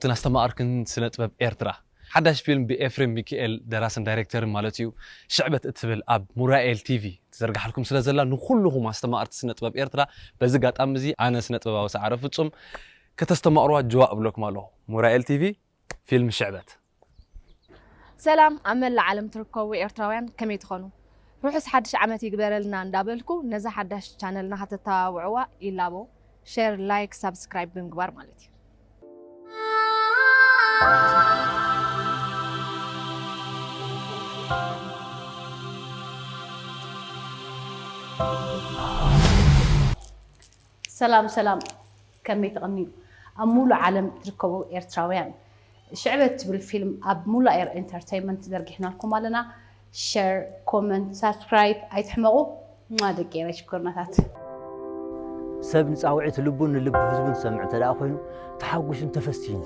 እትን ኣስተማቕርክን ስነ ጥበብ ኤርትራ ሓዳሽ ፊልም ብኤፍሬም ሚካኤል ደራስን ዳይሬክተርን ማለት እዩ ሽዕበት እትብል ኣብ ሙራኤል ቲቪ ትዘርግሓልኩም ስለ ዘላ ንኩልኹም ኣስተማቕርቲ ስነ ጥበብ ኤርትራ በዚ ጋጣሚ እዚ ኣነ ስነ ጥበባዊ ሰዓረ ፍጹም ከተስተማቕርዋ ጅዋ እብለኩም ኣለኹ። ሙራኤል ቲቪ ፊልም ሽዕበት። ሰላም ኣብ መላእ ዓለም ትርከቡ ኤርትራውያን ከመይ ትኾኑ? ርሑስ ሓድሽ ዓመት ይግበረልና እንዳበልኩ ነዛ ሓዳሽ ቻነልና ከተተባብዕዋ ይላቦ። ሼር፣ ላይክ፣ ሳብስክራይብ ብምግባር ማለት እዩ። ሰላም ሰላም ከመይ ትቐንዩ ኣብ ሙሉእ ዓለም ትርከቡ ኤርትራውያን ሽዕበት ትብል ፊልም ኣብ ሙላኤር ኢንተርተይመንት ዘርጊሕናልኩም ኣለና ሸር ኮመንት ሳብስክራይብ ኣይትሕመቑ ማ ደቂ ኤረይ ሽኮርናታት ሰብ ንፃውዒት ልቡን ንልቢ ህዝቡን ዝሰምዕ እንተ ደኣ ኮይኑ ተሓጒሱን ተፈሲሁን